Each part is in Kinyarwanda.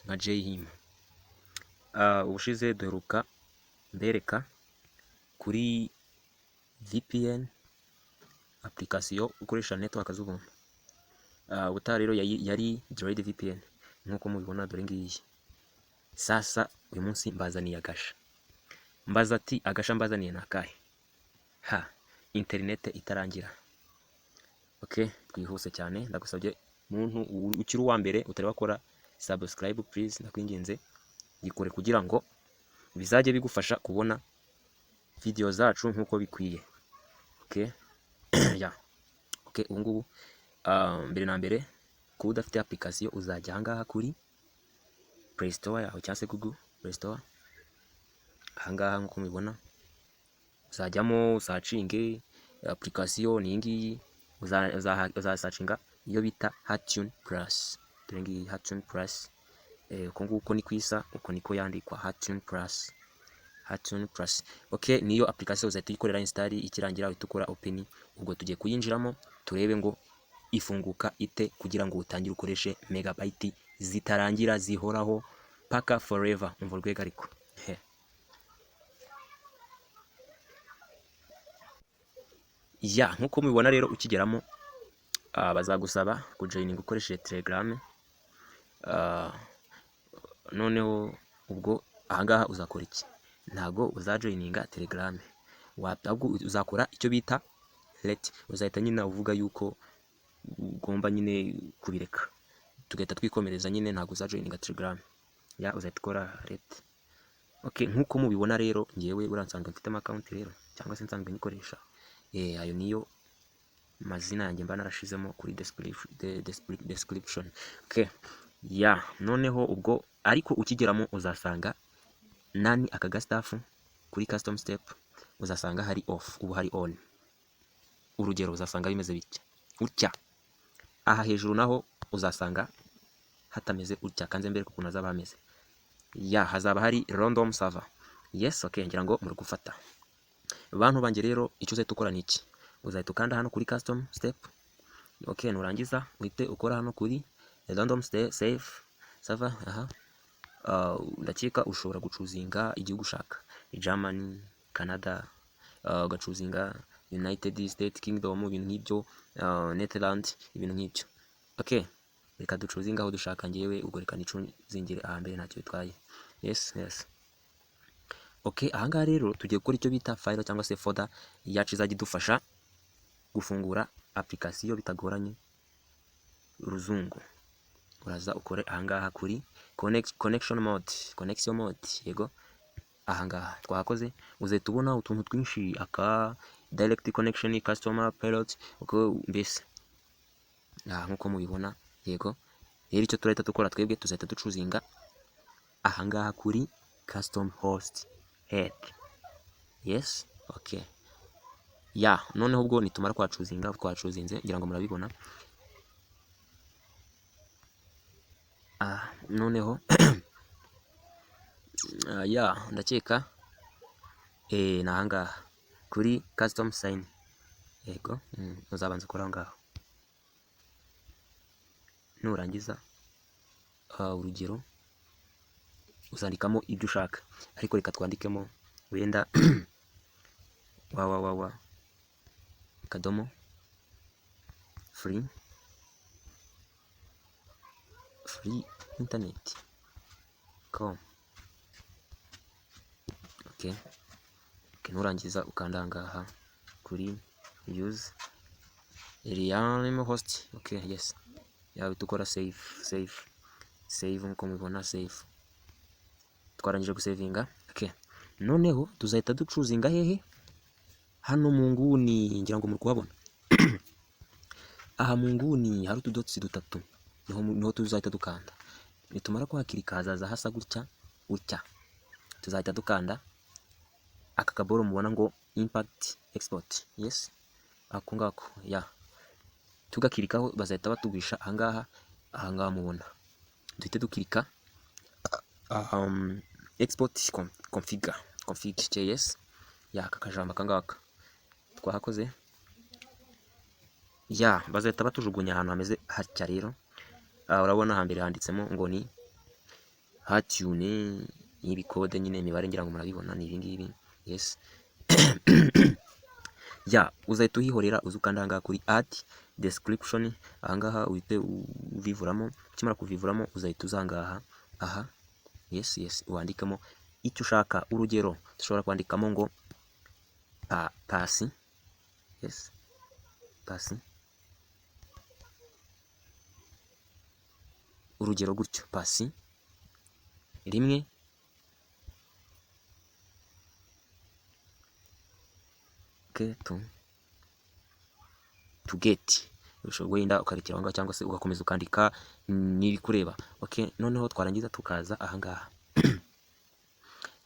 Nka Jay Hima. Ubushize duheruka mbereka kuri VPN application ukoresha network z'ubuntu. Ubutaha rero yari Droid VPN nk'uko mubibona, dore ngiyi. Sasa uyu munsi mbazaniye agasha. Mbaza ati: "Agasha mbazaniye ni akahe?" Ha, internet itarangira. Okay, twihuse cyane. Ndagusabye muntu ukiri uwa mbere utari wakora subscribe, please, ndakwinginze gikore kugira ngo bizajye bigufasha kubona video zacu nk'uko bikwiye. Okay, yeah. Okay, ubu ngubu mbere na mbere, kuba udafite application, uzajya ahangaha kuri Play Store yawe cyangwa se Google Play Store. Ahangaha nk'uko mubibona, uzajyamo usearchinge application, ni iyi ngiyi. Uzasearchinga iyo bita Hatune Plus. Dore ngiyi Hatune Plus. Uko nguko ni kwisa, uko niko yandikwa, Hatune Plus, Hatune Plus. Okay, niyo application uzahita uyikorera install, ikirangira uhita ukora open. Ubwo tugiye kuyinjiramo turebe ngo ifunguka ite kugira ngo utangire ukoreshe megabyte zitarangira, zihoraho paka forever. Umva urwego ariko. He. Ya, nkuko mubibona rero, ukigeramo bazagusaba kujoininga ukoresheje Telegram. Noneho ubwo ahangaha uzakora iki? Ntago uzajoininga Telegram, ahubwo uzakora icyo bita let, uzahita nyine uvuga yuko ugomba nyine kubireka, tugahita twikomereza nyine. Ntabwo uzajoininga Telegram, ya, uzahita ukora let. Okay, nkuko mubibona rero, ngewe buriya nsanzwe mfitemo account rero, cyangwa se nsanzwe nyikoresha. Ayo niyo mazina yanjye mba narashizemo kuri description. Okay, ya, noneho ubwo ariko ukigeramo uzasanga nani aka gastaff kuri custom step uzasanga hari off, ubu hari on. Urugero uzasanga bimeze bitya utya. Aha hejuru naho uzasanga hatameze utya, kanze mbere ukuntu hazaba hameze. Ya, hazaba hari random server. Yes, okay, ngira ngo muri gufata, bantu banjye. Rero icyo uzahita ukora ni iki: uzahita ukanda hano kuri custom step. Okay, nurangiza uhite ukora hano kuri random save server. Aha ndakeka ushobora guchoosinga igihugu ushaka, Germany, Canada, ugachoosinga United States Kingdom, ibintu nk'ibyo, Netherlands, ibintu nk'ibyo. Okay, reka duchoosinga aho dushaka. Ngewe ubwo reka nichoosingire ahambere, ntacyo bitwaye. Yes. Okay, ahangaha rero tugiye gukora icyo bita file cyangwa se folder yacu izajya idufasha gufungura application bitagoranye. Ruzungu, uraza ukore ahangaha kuri connection mode, connection mode. Yego, ahangaha twahakoze, uzahita ubona utuntu twinshi, aka direct connection, customer pilot, uko mbese aha nkuko mubibona. Yego, rero icyo turahita dukora twebwe, tuzahita duchoosinga ahangaha kuri custom host head. Yes, okay. Ya, noneho ubwo nitumara kwachoosinga, twachoosinze, ngira ngo murabibona. Noneho ya, ndakeka ni ahangaha kuri custom sign. Yego, uzabanza ukora aho ngaho. Nurangiza, urugero uzandikamo ibyo ushaka, ariko reka twandikemo wenda www.free free internet com. Okay, nurangiza ukanda ahangaha kuri use real host. Okay, yes, yawe tukora save, save, save. Nkuko mubibona, save, twarangije gusavinga. Okay, noneho tuzahita duchoosinga hehe? Hano mu nguni, ngira ngo muri kuhabona. Aha mu nguni hari utudotsi dutatu, niho tuzahita dukanda. Nitumara kuhaclicka hazaza hasa gutya utya. Tuzahita dukanda aka kaboro mubona ngo impact export. Yes, ako ngako. Ya, tugaclickaho bazahita batugwisha ahangaha. Ahangaha mubona, duhite duclicka export configure config js. Ya, aka kajambo aka ngaka twahakoze. Ya, bazahita batujugunya ahantu hameze hatya. Rero urabona hambere handitsemo ngo ni Hatyune y'ibikode nyine, imibare ngira ngo murabibona ni ibi ngibi. Yes, ya uzahita uhihorera, uza ukanda ahangaha kuri add description. Ahangaha uhite uvivuramo. Ukimara kuvivuramo, uzahita uza ahangaha aha. Yes, wandikamo icyo ushaka. Urugero, dushobora kwandikamo ngo Pasi. Yes, Pasi, urugero gutyo, Pasi rimwe to get. Ushobora wenda ukarekera aho ngaho cyangwa se ugakomeza ukandika n'ibikureba. Okay, noneho twarangiza tukaza ahangaha,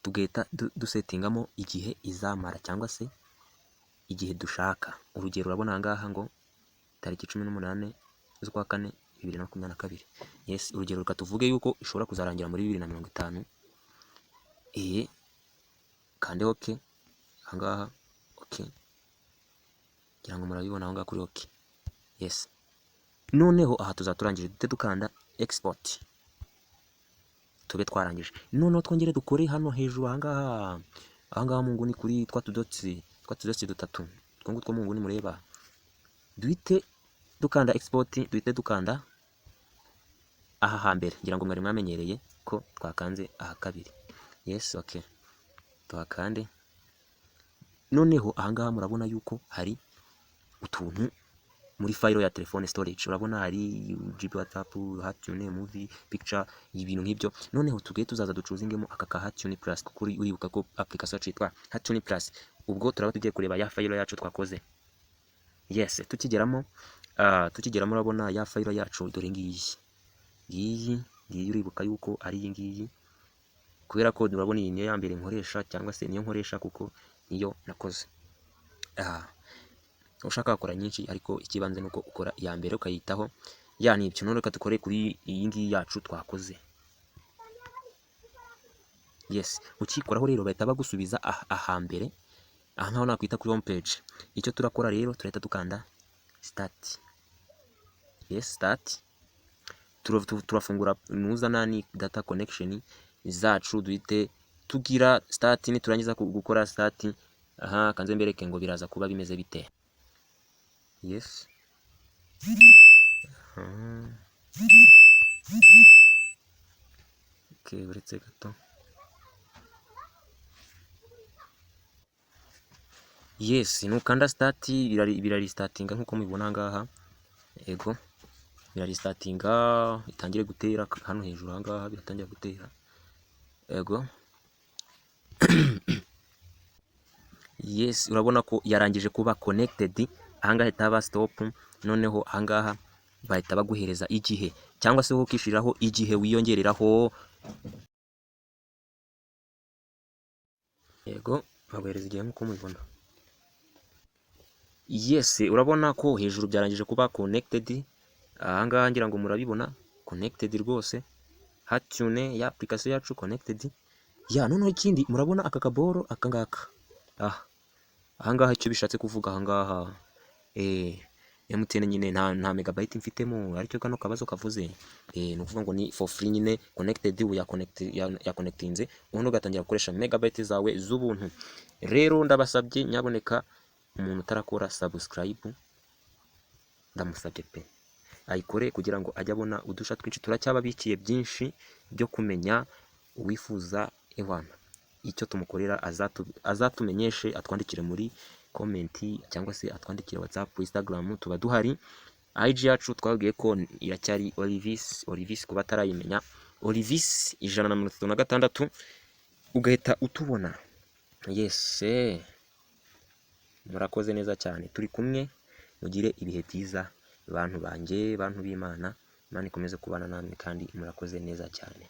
tugahita dusettingamo igihe izamara cyangwa se igihe dushaka. Urugero, urabona ahangaha ngo tariki 18 z'ukwa 4 2022. Yes, urugero, reka tuvuge yuko ishobora kuzarangira muri 2050. Kande okay ahangaha. Okay, ngira ngo murabibona aho ngaho kuri okay. Yes, noneho aha tuzaturangije, duhite dukanda export, tube twarangije. Noneho twongere dukore hano hejuru ahangaha, ahangaha mu nguni, kuri twa tudotsi dutatu, utwo ngutwo mu nguni mureba. Duhite dukanda export, duhite dukanda aha hambere. Ngira ngo mwari mwamenyereye ko twakanze aha kabiri. Yes, okay, tuhakande. Noneho ahangaha murabona yuko hari utuntu muri file ya telefone storage. Urabona hari GB, WhatsApp, Hatyune, movie, picture, ibintu nk'ibyo. Noneho tugiye tuzaza duchoosingemo aka ka Hatyune Plus, kuko uribuka ko application yacu yitwa Hatyune Plus. Ubwo turaba tugiye kureba ya file yacu twakoze. Yes, tukigeramo urabona ya file yacu, dore ngiyi, ngiyi, ngiyi. Uribuka yuko ari iyi ngiyi, kubera ko urabona iyi niyo ya mbere nkoresha, cyangwa se niyo nkoresha kuko niyo nakoze. Ushaka wakora nyinshi, ariko ikibanze nuko ukora iya mbere ukayitaho. Ya, nibyo. None reka dukore kuri iyi ngiyi yacu twakoze. Yes, ukikoraho rero bahita bagusubiza ahambere, aha nkaho nakwita kuri home page. Icyo turakora rero, turahita dukanda start. Yes, start. Turafungura nuza nani data connection zacu, duhite tugira start. Niturangiza gukora start, aha kanze mbereke ngo biraza kuba bimeze bite. Yes. Aha. Okay, uretse gato. Yes, nukanda start birarestartinga nkuko mubibona aha ngaha. Yego, birarestartinga, itangire gutera hano hejuru aha ngaha, biratangira gutera. Yego. Yes, urabona ko yarangije kuba connected. Ahangaha ihita haba stop. Noneho ahangaha bahita baguhereza igihe, cyangwa se wowe ukishiriraho igihe wiyongereraho. Yego, baguhereza igihe nkuko mubibona. Yes, urabona ko hejuru byarangije kuba connected. Ahangaha ngira ngo murabibona, connected rwose. Hatyune ya application yacu connected. Ya, noneho ikindi, murabona aka kaboro aka ngaka. Ah, ahangaha icyo bishatse kuvuga ahangaha, MTN nyine nta megabyte mfitemo, aricyo kano kabazo kavuze. Ni ukuvuga ngo ni for free nyine, connected, ubu ya connectinze, ubundi ugatangira gukoresha megabyte zawe z'ubuntu. Rero ndabasabye nyaboneka, umuntu utarakora subscribe ndamusabye pe ayikore, kugira ngo ajye abona udusha twinshi turacyababikiye, byinshi byo kumenya. Uwifuza ewana icyo tumukorera azatumenyeshe, atwandikire muri comment cyangwa se atwandikire WhatsApp, Instagram, tuba duhari. IG yacu twabwiye ko iracyari Olivis. Olivis, kuba atarayimenya, Olivis 136, ugahita utubona. Yes, murakoze neza cyane, turi kumwe, mugire ibihe byiza bantu banjye, bantu b'Imana. Imana ikomeze kubana namwe kandi murakoze neza cyane.